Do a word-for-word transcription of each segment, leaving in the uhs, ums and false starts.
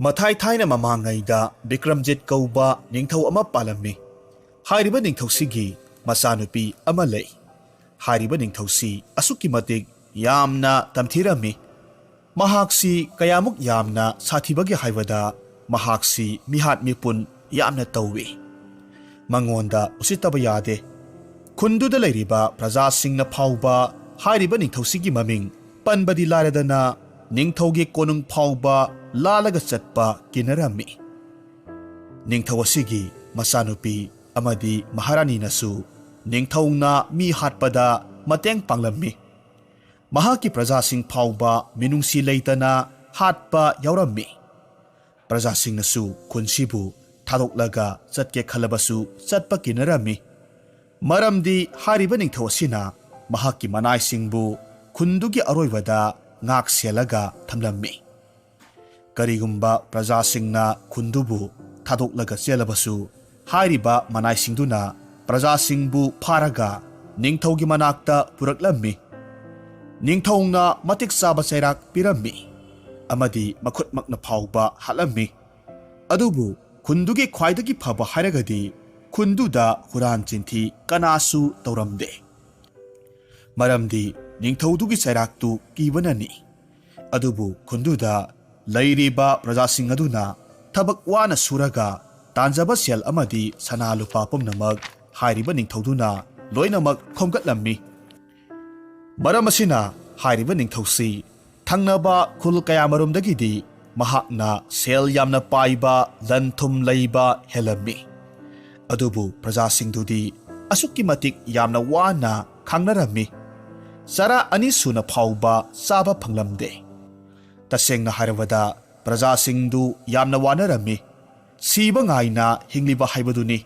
ꯃꯊꯥꯏ ꯊꯥꯏꯅ ꯃꯃꯥꯡꯉꯩꯗ ꯕꯤꯀ꯭ꯔꯝꯖꯤꯠ ꯀꯧꯕ ꯅꯤꯡꯊꯧ ꯑꯃ ꯄꯥꯜꯂꯝꯃꯤ꯫ ꯍꯥꯏꯔꯤꯕ ꯅꯤꯡꯊꯧꯁꯤꯒꯤ ꯃꯆꯥꯅꯨꯄꯤ ꯑꯃ ꯂꯩ꯫ ꯍꯥꯏꯔꯤꯕ ꯅꯤꯡꯊꯧꯁꯤ ꯑꯁꯨꯛꯀꯤ ꯃꯇꯤꯛ ꯌꯥꯝꯅ ꯇꯝꯊꯤꯔꯝꯃꯤ꯫ ꯃꯍꯥꯛꯁꯤ ꯀꯌꯥꯃꯨꯛ ꯌꯥꯝꯅ ꯁꯥꯊꯤꯕꯒꯦ ꯍꯥꯏꯕꯗ, ꯃꯍꯥꯛꯁꯤ ꯃꯤꯍꯥꯠ ꯃꯤꯄꯨꯟ ꯌꯥꯝꯅ ꯇꯧꯏ꯫ ꯃꯉꯣꯟꯗ ꯎꯁꯤꯠꯇꯕ ꯌꯥꯗꯦ꯫ ꯈꯨꯟꯗꯨꯗ ꯂꯩꯔꯤꯕ ꯄ꯭ꯔꯖꯥꯁꯤꯡꯅ ꯐꯥꯎꯕ ꯍꯥꯏꯔꯤꯕ ꯅꯤꯡꯊꯧꯁꯤꯒꯤ ꯃꯃꯤꯡ ꯄꯟꯕꯗꯤ ꯂꯥꯏꯔꯗꯅ, ꯅꯤꯡꯊꯧꯒꯤ ꯀꯣꯅꯨꯡ ꯐꯥꯎꯕ ꯂꯥꯜꯂꯒ ꯆꯠꯄ ꯀꯤꯅꯔꯝꯃꯤ꯫ ꯅꯤꯡꯊꯧ ꯑꯁꯤꯒꯤ ꯃꯆꯥꯅꯨꯄꯤ ꯑꯃꯗꯤ ꯃꯍꯥꯔꯥꯅꯤꯅꯁꯨ ꯅꯤꯡꯊꯧꯅ ꯃꯤ ꯍꯥꯠꯄꯗ ꯃꯇꯦꯡ ꯄꯥꯡꯂꯝꯃꯤ꯫ ꯃꯍꯥꯛꯀꯤ ꯄ꯭ꯔꯖꯥꯁꯤꯡ ꯐꯥꯎꯕ ꯃꯤꯅꯨꯡꯁꯤ ꯂꯩꯇꯅ ꯍꯥꯠꯄ ꯌꯥꯎꯔꯝꯃꯤ꯫ ꯄ꯭ꯔꯖꯥꯁꯤꯡꯅꯁꯨ ꯈꯨꯟꯁꯤꯕꯨ ꯊꯥꯗꯣꯛꯂꯒ ꯆꯠꯀꯦ ꯈꯜꯂꯕꯁꯨ ꯆꯠꯄ ꯀꯤꯅꯔꯝꯃꯤ꯫ ꯃꯔꯝꯗꯤ ꯍꯥꯏꯔꯤꯕ ꯅꯤꯡꯊꯧ ꯑꯁꯤꯅ ꯃꯍꯥꯛꯀꯤ ꯃꯅꯥꯏꯁꯤꯡꯕꯨ ꯈꯨꯟꯗꯨꯒꯤ ꯑꯔꯣꯏꯕꯗ ꯉꯥꯛ ꯁꯦꯜꯂꯒ ꯊꯝꯂꯝꯃꯤ꯫ ꯀꯔꯤꯒꯨꯝꯕ ꯄ꯭ꯔꯖꯥꯁꯤꯡꯅ ꯈꯨꯟꯗꯨꯕꯨ ꯊꯥꯗꯣꯛꯂꯒ ꯆꯦꯜꯂꯕꯁꯨ, ꯍꯥꯏꯔꯤꯕ ꯃꯅꯥꯏꯁꯤꯡꯗꯨꯅ ꯄ꯭ꯔꯖꯥꯁꯤꯡꯕꯨ ꯐꯥꯔꯒ ꯅꯤꯡꯊꯧꯒꯤ ꯃꯅꯥꯛꯇ ꯄꯨꯔꯛꯂꯝꯃꯤ꯫ ꯅꯤꯡꯊꯧꯅ ꯃꯇꯤꯛ ꯆꯥꯕ ꯆꯩꯔꯥꯛ ꯄꯤꯔꯝꯃꯤ ꯑꯃꯗꯤ ꯃꯈꯨꯠꯃꯛꯅ ꯐꯥꯎꯕ ꯍꯥꯠꯂꯝꯃꯤ꯫ ꯑꯗꯨꯕꯨ ꯈꯨꯟꯗꯨꯒꯤ ꯈ꯭ꯋꯥꯏꯗꯒꯤ ꯐꯕ ꯍꯥꯏꯔꯒꯗꯤ ꯈꯨꯟꯗꯨꯗ ꯍꯨꯔꯥꯟ ꯆꯤꯟꯊꯤ ꯀꯅꯥꯁꯨ ꯇꯧꯔꯝꯗꯦ꯫ ꯃꯔꯝꯗꯤ ꯅꯤꯡꯊꯧꯗꯨꯒꯤ ꯆꯩꯔꯥꯛꯇꯨ ꯀꯤꯕꯅꯅꯤ꯫ ꯑꯗꯨꯕꯨ ꯈꯨꯟꯗꯨꯗ ꯂꯩꯔꯤꯕ ꯄ꯭ꯔꯖꯥꯁꯤꯡ ꯑꯗꯨꯅ ꯊꯕꯛ ꯋꯥꯅ ꯁꯨꯔꯒ ꯇꯥꯟꯖꯕ ꯁꯦꯜ ꯑꯃꯗꯤ ꯁꯅꯥ ꯂꯨꯄꯥ ꯄꯨꯝꯅꯃꯛ ꯍꯥꯏꯔꯤꯕ ꯅꯤꯡꯊꯧꯗꯨꯅ ꯂꯣꯏꯅꯃꯛ ꯈꯣꯝꯒꯠꯂꯝꯃꯤ꯫ ꯃꯔꯝ ꯑꯁꯤꯅ ꯍꯥꯏꯔꯤꯕ ꯅꯤꯡꯊꯧꯁꯤ ꯊꯪꯅꯕ ꯈꯨꯜ ꯀꯌꯥꯃꯔꯨꯝꯗꯒꯤꯗꯤ ꯃꯍꯥꯛꯅ ꯁꯦꯜ ꯌꯥꯝꯅ ꯄꯥꯏꯕ, ꯂꯟ ꯊꯨꯝ ꯂꯩꯕ ꯍꯦꯜꯂꯝꯃꯤ꯫ ꯑꯗꯨꯕꯨ ꯄ꯭ꯔꯖꯥꯁꯤꯡꯗꯨꯗꯤ ꯑꯁꯨꯛꯀꯤ ꯃꯇꯤꯛ ꯌꯥꯝꯅ ꯋꯥꯅ ꯈꯥꯡꯅꯔꯝꯃꯤ꯫ ꯆꯔꯥ ꯑꯅꯤ ꯁꯨꯅ ꯐꯥꯎꯕ ꯆꯥꯕ ꯐꯪꯂꯝꯗꯦ꯫ ꯇꯁꯦꯡꯅ ꯍꯥꯏꯔꯕꯗ, ꯄ꯭ꯔꯖꯥꯁꯤꯡꯗꯨ ꯌꯥꯝꯅ ꯋꯥꯅꯔꯝꯃꯤ꯫ ꯁꯤꯕ ꯉꯥꯏꯅ ꯍꯤꯡꯂꯤꯕ ꯍꯥꯏꯕꯗꯨꯅꯤ꯫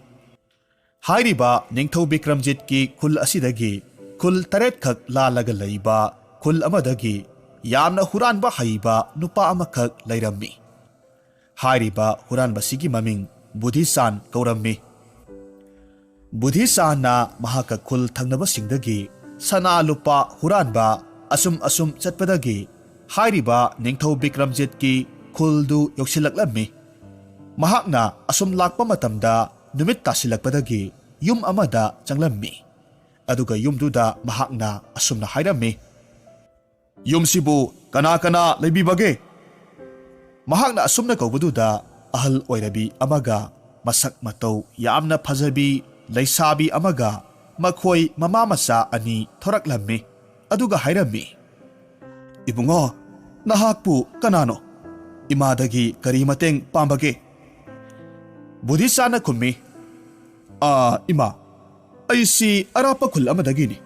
ꯍꯥꯏꯔꯤꯕ ꯅꯤꯡꯊꯧ ꯕꯤꯀ꯭ꯔꯝꯖꯤꯠꯀꯤ ꯈꯨꯜ ꯑꯁꯤꯗꯒꯤ ꯈꯨꯜ ꯇꯔꯦꯠꯈꯛ ꯂꯥꯜꯂꯒ ꯂꯩꯕ ꯈꯨꯜ ꯑꯃꯗꯒꯤ ꯌꯥꯝꯅ ꯍꯨꯔꯥꯟꯕ ꯍꯩꯕ ꯅꯨꯄꯥ ꯑꯃꯈꯛ ꯂꯩꯔꯝꯃꯤ꯫ ꯍꯥꯏꯔꯤꯕ ꯍꯨꯔꯥꯟꯕꯁꯤꯒꯤ ꯃꯃꯤꯡ ꯕꯨꯙꯤꯆꯥꯟ ꯀꯧꯔꯝꯃꯤ꯫ ꯕꯨꯙꯤꯆꯥꯟꯅ ꯃꯍꯥꯛꯀ ꯈꯨꯜ ꯊꯪꯅꯕꯁꯤꯡꯗꯒꯤ ꯁꯅꯥ ꯂꯨꯄꯥ ꯍꯨꯔꯥꯟꯕ ꯑꯁꯨꯝ ꯑꯁꯨꯝ ꯆꯠꯄꯗꯒꯤ ꯍꯥꯏꯔꯤꯕ ꯅꯤꯡꯊꯧ ꯕꯤꯀ꯭ꯔꯝꯖꯤꯠꯀꯤ ꯈꯨꯜꯗꯨ ꯌꯧꯁꯤꯜꯂꯛꯂꯝꯃꯤ꯫ ꯃꯍꯥꯛꯅ ꯑꯁꯨꯝ ꯂꯥꯛꯄ ꯃꯇꯝꯗ ꯅꯨꯃꯤꯠ ꯇꯥꯁꯤꯜꯂꯛꯄꯗꯒꯤ ꯌꯨꯝ ꯑꯃꯗ ꯆꯪꯂꯝꯃꯤ꯫ ꯑꯗꯨꯒ ꯌꯨꯝꯗꯨꯗ ꯃꯍꯥꯛꯅ ꯑꯁꯨꯝꯅ ꯍꯥꯏꯔꯝꯃꯤ, "ꯌꯨꯝꯁꯤꯕꯨ ꯀꯅꯥ ꯀꯅꯥ ꯂꯩꯕꯤꯕꯒꯦ?" ꯃꯍꯥꯛꯅ ꯑꯁꯨꯝꯅ ꯀꯧꯕꯗꯨꯗ ꯑꯍꯜ ꯑꯣꯏꯔꯕꯤ ꯑꯃꯒ ꯃꯁꯛ ꯃꯇꯧ ꯌꯥꯝꯅ ꯐꯖꯕꯤ ꯂꯩꯁꯥꯕꯤ ꯑꯃꯒ ꯃꯈꯣꯏ ꯃꯃꯥ ꯃꯆꯥ ꯑꯅꯤ ꯊꯣꯔꯛꯂꯝꯃꯤ꯫ ꯑꯗꯨꯒ ꯍꯥꯏꯔꯝꯃꯤ, "ꯏꯕꯨꯡꯉꯣ, ꯅꯍꯥꯛꯄꯨ ꯀꯅꯥꯅꯣ? ꯏꯃꯥꯗꯒꯤ ꯀꯔꯤ ꯃꯇꯦꯡ ꯄꯥꯝꯕꯒꯦ?" ꯕꯨꯙꯤꯁꯥꯅ ꯈꯨꯝꯃꯤ, "ꯑꯥ, ꯏꯃꯥ, ꯑꯩꯁꯤ ꯑꯔꯥꯞꯄ ꯈꯨꯜ ꯑꯃꯗꯒꯤꯅꯤ꯫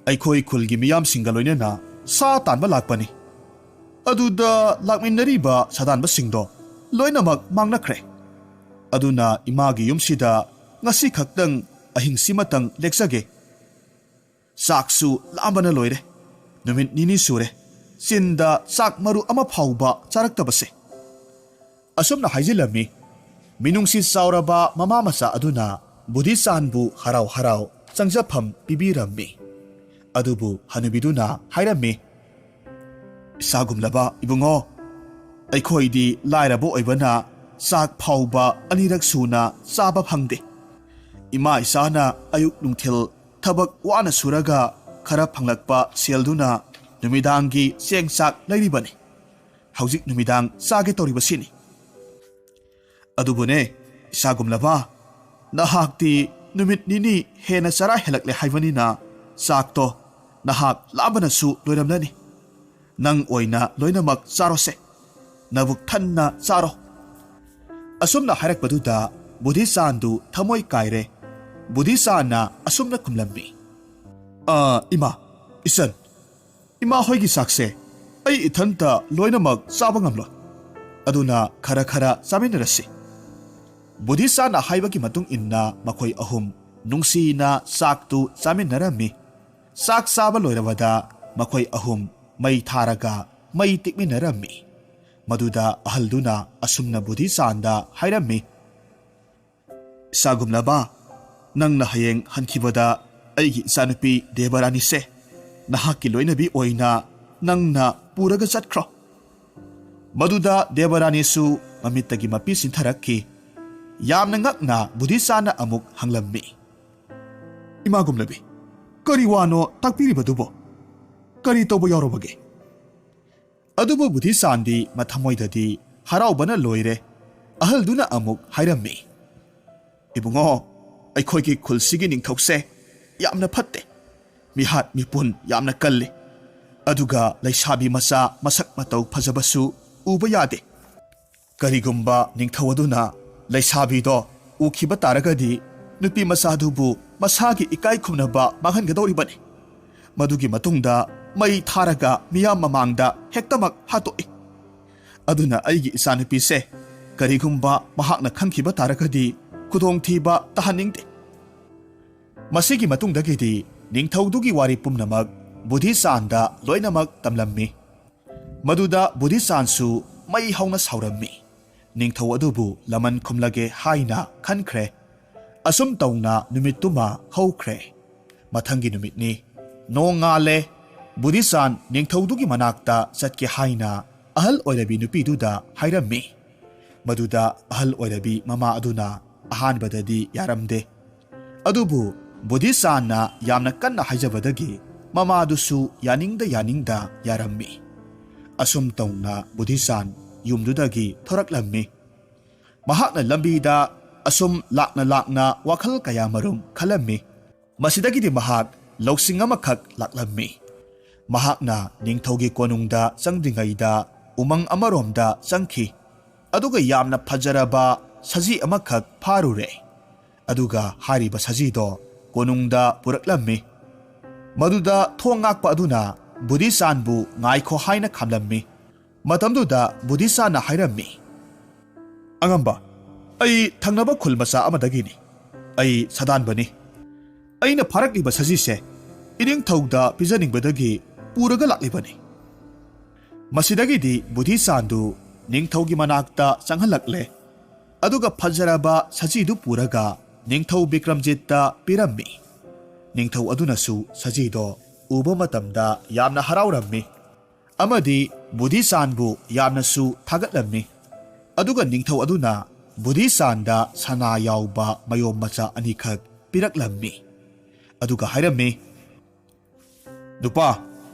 ꯑꯩꯈꯣꯏ ꯈꯨꯜꯒꯤ ꯃꯤꯌꯥꯝꯁꯤꯡꯒ ꯂꯣꯏꯅꯅ ꯁꯥ ꯇꯥꯟꯕ ꯂꯥꯛꯄꯅꯤ꯫ ꯑꯗꯨꯗ ꯂꯥꯛꯃꯤꯟꯅꯔꯤꯕ ꯁꯥꯗꯥꯟꯕꯁꯤꯡꯗꯣ ꯂꯣꯏꯅꯃꯛ ꯃꯥꯡꯅꯈ꯭ꯔꯦ꯫ ꯑꯗꯨꯅ ꯏꯃꯥꯒꯤ ꯌꯨꯝꯁꯤꯗ ꯉꯁꯤ ꯈꯛꯇꯪ ꯑꯍꯤꯡꯁꯤꯃꯇꯪ ꯂꯦꯛꯆꯒꯦ꯫ ꯆꯥꯛꯁꯨ ꯂꯥꯝꯕꯅ ꯂꯣꯏꯔꯦ꯫ ꯅꯨꯃꯤꯠ ꯅꯤꯅꯤ ꯁꯨꯔꯦ ꯆꯤꯟꯗ ꯆꯥꯛ ꯃꯔꯨ ꯑꯃ ꯐꯥꯎꯕ ꯆꯥꯔꯛꯇꯕꯁꯦ꯫" ꯑꯁꯨꯝꯅ ꯍꯥꯏꯖꯤꯜꯂꯝꯃꯤ꯫ ꯃꯤꯅꯨꯡꯁꯤ ꯆꯥꯎꯔꯕ ꯃꯃꯥ ꯃꯆꯥ ꯑꯗꯨꯅ ꯕꯨꯙꯤꯆꯥꯟꯕꯨ ꯍꯔꯥꯎ ꯍꯔꯥꯎ ꯆꯪꯖꯐꯝ ꯄꯤꯕꯤꯔꯝꯃꯤ꯫ ꯑꯗꯨꯕꯨ ꯍꯅꯨꯕꯤꯗꯨꯅ ꯍꯥꯏꯔꯝꯃꯤ, "ꯏꯁꯥꯒꯨꯝꯂꯕ ꯏꯕꯨꯡꯉꯣ, ꯑꯩꯈꯣꯏꯗꯤ ꯂꯥꯏꯔꯕ ꯑꯣꯏꯕꯅ ꯆꯥꯛ ꯐꯥꯎꯕ ꯑꯅꯤꯔꯛ ꯁꯨꯅ ꯆꯥꯕ ꯐꯪꯗꯦ꯫ ꯏꯃꯥ ꯏꯆꯥꯅ ꯑꯌꯨꯛ ꯅꯨꯡꯊꯤꯜ ꯊꯕꯛ ꯋꯥꯅ ꯁꯨꯔꯒ ꯈꯔ ꯐꯪꯂꯛꯄ ꯁꯦꯜꯗꯨꯅ ꯅꯨꯃꯤꯗꯥꯡꯒꯤ ꯆꯦꯡ ꯆꯥꯛ ꯂꯩꯔꯤꯕꯅꯤ꯫ ꯍꯧꯖꯤꯛ ꯅꯨꯃꯤꯗꯥꯡ ꯆꯥꯒꯦ ꯇꯧꯔꯤꯕꯁꯤꯅꯤ꯫ ꯑꯗꯨꯕꯨꯅꯦ, ꯏꯁꯥꯒꯨꯝꯂꯕ, ꯅꯍꯥꯛꯇꯤ ꯅꯨꯃꯤꯠ ꯅꯤꯅꯤ ꯍꯦꯟꯅ ꯆꯔꯥ ꯍꯦꯜꯂꯛꯂꯦ ꯍꯥꯏꯕꯅꯤꯅ ꯆꯥꯛꯇꯣ ꯅꯍꯥꯛ ꯂꯥꯝꯕꯅꯁꯨ ꯂꯣꯏꯔꯝꯂꯅꯤ꯫ ꯅꯪ ꯑꯣꯏꯅ ꯂꯣꯏꯅꯃꯛ ꯆꯥꯔꯣꯁꯦ꯫ ꯅꯕꯨꯛ ꯊꯟꯅ ꯆꯥꯔꯣ꯫" ꯑꯁꯨꯝꯅ ꯍꯥꯏꯔꯛꯄꯗꯨꯗ ꯕꯨꯙꯤꯆꯥꯟꯗꯨ ꯊꯃꯣꯏ ꯀꯥꯏꯔꯦ꯫ ꯕꯨꯙꯤꯆꯥꯟꯅ ꯑꯁꯨꯝꯅ ꯈꯨꯝꯂꯝꯃꯤ, "ꯑ, ꯏꯃꯥ, ꯏꯆꯟ, ꯏꯃꯥ ꯍꯣꯏꯒꯤ ꯆꯥꯛꯁꯦ ꯑꯩ ꯏꯊꯟꯇ ꯂꯣꯏꯅꯃꯛ ꯆꯥꯕ ꯉꯝꯂꯣꯏ꯫ ꯑꯗꯨꯅ ꯈꯔ ꯈꯔ ꯆꯥꯃꯤꯟꯅꯔꯁꯤ꯫" ꯕꯨꯙꯤꯆꯥꯟꯅ ꯍꯥꯏꯕꯒꯤ ꯃꯇꯨꯡ ꯏꯟꯅ ꯃꯈꯣꯏ ꯑꯍꯨꯝ ꯅꯨꯡꯁꯤꯅ ꯆꯥꯛꯇꯨ ꯆꯥꯃꯤꯟꯅꯔꯝꯃꯤ꯫ ꯆꯥꯛ ꯆꯥꯕ ꯂꯣꯏꯔꯕꯗ ꯃꯈꯣꯏ ꯑꯍꯨꯝ ꯃꯩ ꯊꯥꯔꯒ ꯃꯩ ꯇꯤꯛꯃꯤꯟꯅꯔꯝꯃꯤ꯫ ꯃꯗꯨꯗ ꯑꯍꯜꯗꯨꯅ ꯑꯁꯨꯝꯅ ꯕꯨꯙꯤꯆꯥꯟꯗ ꯍꯥꯏꯔꯝꯃꯤ, "ꯏꯁꯥꯒꯨꯝꯂꯕ, ꯅꯪꯅ ꯍꯌꯦꯡ ꯍꯟꯈꯤꯕꯗ ꯑꯩꯒꯤ ꯏꯆꯥꯅꯨꯄꯤ ꯗꯦꯕꯔꯥꯅꯤꯁꯦ ꯅꯍꯥꯛꯀꯤ ꯂꯣꯏꯅꯕꯤ ꯑꯣꯏꯅ ꯅꯪꯅ ꯄꯨꯔꯒ ꯆꯠꯈ꯭ꯔꯣ꯫" ꯃꯗꯨꯗ ꯗꯦꯕꯔꯥꯅꯤꯁꯨ ꯃꯃꯤꯠꯇꯒꯤ ꯃꯄꯤ ꯆꯤꯟꯊꯔꯛꯈꯤ꯫ ꯌꯥꯝꯅ ꯉꯛꯅ ꯕꯨꯙꯤꯆꯥꯟꯅ ꯑꯃꯨꯛ ꯍꯪꯂꯝꯃꯤ, "ꯏꯃꯥ ꯒꯨꯝꯂꯕꯤ, ꯀꯔꯤ ꯋꯥꯅꯣ ꯇꯥꯛꯄꯤꯔꯤꯕꯗꯨꯕꯣ? ꯀꯔꯤ ꯇꯧꯕ ꯌꯥꯎꯔꯕꯒꯦ?" ꯑꯗꯨꯕꯨ ꯕꯨꯙꯤꯆꯥꯟꯗꯤ ꯃꯊꯃꯣꯏꯗꯗꯤ ꯍꯔꯥꯎꯕꯅ ꯂꯣꯏꯔꯦ꯫ ꯑꯍꯜꯗꯨꯅ ꯑꯃꯨꯛ ꯍꯥꯏꯔꯝꯃꯤ, "ꯏꯕꯨꯡꯉꯣ, ꯑꯩꯈꯣꯏꯒꯤ ꯈꯨꯜꯁꯤꯒꯤ ꯅꯤꯡꯊꯧꯁꯦ ꯌꯥꯝꯅ ꯐꯠꯇꯦ꯫ ꯃꯤꯍꯥꯠ ꯃꯤꯄꯨꯟ ꯌꯥꯝꯅ ꯀꯜꯂꯤ꯫ ꯑꯗꯨꯒ ꯂꯩꯁꯥꯕꯤ ꯃꯆꯥ ꯃꯁꯛ ꯃꯇꯧ ꯐꯖꯕꯁꯨ ꯎꯕ ꯌꯥꯗꯦ꯫ ꯀꯔꯤꯒꯨꯝꯕ ꯅꯤꯡꯊꯧ ꯑꯗꯨꯅ ꯂꯩꯁꯥꯕꯤꯗꯣ ꯎꯈꯤꯕ ꯇꯥꯔꯒꯗꯤ, ꯅꯨꯄꯤ ꯃꯆꯥꯗꯨꯕꯨ ꯃꯁꯥꯒꯤ ꯏꯀꯥꯏ ꯈꯨꯝꯅꯕ ꯃꯥꯡꯍꯟꯒꯗꯧꯔꯤꯕꯅꯤ꯫ ꯃꯗꯨꯒꯤ ꯃꯇꯨꯡꯗ ꯃꯩ ꯊꯥꯔꯒ ꯃꯤꯌꯥꯝ ꯃꯃꯥꯡꯗ ꯍꯦꯛꯇꯃꯛ ꯍꯥꯠꯇꯣꯛꯏ꯫ ꯑꯗꯨꯅ ꯑꯩꯒꯤ ꯏꯆꯥꯅꯨꯄꯤꯁꯦ ꯀꯔꯤꯒꯨꯝꯕ ꯃꯍꯥꯛꯅ ꯈꯪꯈꯤꯕ ꯇꯥꯔꯒꯗꯤ, ꯈꯨꯗꯣꯡꯊꯤꯕ ꯇꯥꯍꯟꯅꯤꯡꯗꯦ꯫" ꯃꯁꯤꯒꯤ ꯃꯇꯨꯡꯗꯒꯤꯗꯤ ꯅꯤꯡꯊꯧꯗꯨꯒꯤ ꯋꯥꯔꯤ ꯄꯨꯝꯅꯃꯛ ꯕꯨꯙꯤꯆꯥꯟꯗ ꯂꯣꯏꯅꯃꯛ ꯇꯝꯂꯝꯃꯤ꯫ ꯃꯗꯨꯗ ꯕꯨꯙꯤꯆꯥꯟꯁꯨ ꯃꯩ ꯍꯧꯅ ꯁꯥꯎꯔꯝꯃꯤ꯫ ꯅꯤꯡꯊꯧ ꯑꯗꯨꯕꯨ ꯂꯃꯟ ꯈꯨꯝꯂꯒꯦ ꯍꯥꯏꯅ ꯈꯟꯈ꯭ꯔꯦ꯫ ꯑꯁꯨꯝ ꯇꯧꯅ ꯅꯨꯃꯤꯠꯇꯨꯃ ꯍꯧꯈ꯭ꯔꯦ꯫ ꯃꯊꯪꯒꯤ ꯅꯨꯃꯤꯠꯅꯤ꯫ ꯅꯣꯡ ꯉꯥꯜꯂꯦ꯫ ꯕꯨꯙꯤꯆꯥꯟ ꯅꯤꯡꯊꯧꯗꯨꯒꯤ ꯃꯅꯥꯛꯇ ꯆꯠꯀꯦ ꯍꯥꯏꯅ ꯑꯍꯜ ꯑꯣꯏꯔꯕꯤ ꯅꯨꯄꯤꯗꯨꯗ ꯍꯥꯏꯔꯝꯃꯤ꯫ ꯃꯗꯨꯗ ꯑꯍꯜ ꯑꯣꯏꯔꯕꯤ ꯃꯃꯥ ꯑꯗꯨꯅ ꯑꯍꯥꯟꯕꯗꯗꯤ ꯌꯥꯔꯝꯗꯦ꯫ ꯑꯗꯨꯕꯨ ꯕꯨꯙꯤꯆꯥꯟꯅ ꯌꯥꯝꯅ ꯀꯟꯅ ꯍꯥꯏꯖꯕꯗꯒꯤ ꯃꯃꯥꯗꯨꯁꯨ ꯌꯥꯅꯤꯡꯗ ꯌꯥꯅꯤꯡꯗ ꯌꯥꯔꯝꯃꯤ꯫ ꯑꯁꯨꯝ ꯇꯧꯅ ꯕꯨꯙꯤꯆꯥꯟ ꯌꯨꯝꯗꯨꯗꯒꯤ ꯊꯣꯔꯛꯂꯝꯃꯤ꯫ ꯃꯍꯥꯛꯅ ꯂꯝꯕꯤꯗ ꯑꯁꯨꯝ ꯂꯥꯛꯅ ꯂꯥꯛꯅ ꯋꯥꯈꯜ ꯀꯌꯥꯃꯔꯨꯝ ꯈꯜꯂꯝꯃꯤ꯫ ꯃꯁꯤꯗꯒꯤꯗꯤ ꯃꯍꯥꯛ ꯂꯧꯁꯤꯡ ꯑꯃꯈꯛ ꯂꯥꯛꯂꯝꯃꯤ꯫ ꯃꯍꯥꯛꯅ ꯅꯤꯡꯊꯧꯒꯤ ꯀꯣꯅꯨꯡꯗ ꯆꯪꯗ꯭ꯔꯤꯉꯩꯗ ꯎꯃꯪ ꯑꯃꯔꯣꯝꯗ ꯆꯪꯈꯤ꯫ ꯑꯗꯨꯒ ꯌꯥꯝꯅ ꯐꯖꯔꯕ ꯁꯖꯤ ꯑꯃꯈꯛ ꯐꯥꯔꯨꯔꯦ꯫ ꯑꯗꯨꯒ ꯍꯥꯏꯔꯤꯕ ꯁꯖꯤꯗꯣ ꯀꯣꯅꯨꯡꯗ ꯄꯨꯔꯛꯂꯝꯃꯤ꯫ ꯃꯗꯨꯗ ꯊꯣꯡ ꯉꯥꯛꯄ ꯑꯗꯨꯅ ꯕꯨꯙꯤꯆꯥꯟꯕꯨ ꯉꯥꯏꯈꯣ ꯍꯥꯏꯅ ꯈꯥꯝꯂꯝꯃꯤ꯫ ꯃꯇꯝꯗꯨꯗ ꯕꯨꯙꯤꯆꯥꯟꯅ ꯍꯥꯏꯔꯝꯃꯤ, "ꯑꯉꯝꯕ, ꯑꯩ ꯊꯪꯅꯕ ꯈꯨꯜ ꯃꯆꯥ ꯑꯃꯗꯒꯤꯅꯤ꯫ ꯑꯩ ꯁꯗꯥꯟꯕꯅꯤ꯫ ꯑꯩꯅ ꯐꯥꯔꯛꯂꯤꯕ ꯁꯖꯤꯁꯦ ꯏꯅꯤꯡꯊꯧꯗ ꯄꯤꯖꯅꯤꯡꯕꯗꯒꯤ ꯄꯨꯔꯒ ꯂꯥꯛꯂꯤꯕꯅꯤ꯫" ꯃꯁꯤꯗꯒꯤꯗꯤ ꯕꯨꯙꯤꯆꯥꯟꯗꯨ ꯅꯤꯡꯊꯧꯒꯤ ꯃꯅꯥꯛꯇ ꯆꯪꯍꯜꯂꯛꯂꯦ꯫ ꯑꯗꯨꯒ ꯐꯖꯔꯕ ꯁꯖꯤꯗꯨ ꯄꯨꯔꯒ ꯅꯤꯡꯊꯧ ꯕꯤꯀ꯭ꯔꯝꯖꯤꯠꯇ ꯄꯤꯔꯝꯃꯤ꯫ ꯅꯤꯡꯊꯧ ꯑꯗꯨꯅꯁꯨ ꯁꯖꯤꯗꯣ ꯎꯕ ꯃꯇꯝꯗ ꯌꯥꯝꯅ ꯍꯔꯥꯎꯔꯝꯃꯤ꯫ ꯑꯃꯗꯤ ꯕꯨꯙꯤꯆꯥꯟꯕꯨ ꯌꯥꯝꯅꯁꯨ ꯊꯥꯒꯠꯂꯝꯃꯤ꯫ ꯑꯗꯨꯒ ꯅꯤꯡꯊꯧ ꯑꯗꯨꯅ ꯕꯨꯙꯤꯆꯥꯟꯗ ꯁꯅꯥ ꯌꯥꯎꯕ ꯃꯌꯣꯝ ꯃꯆꯥ ꯑꯅꯤꯈꯛ ꯄꯤꯔꯛꯂꯝꯃꯤ꯫ ꯑꯗꯨꯒ ꯍꯥꯏꯔꯝꯃꯤ, "ꯅꯨꯄꯥ,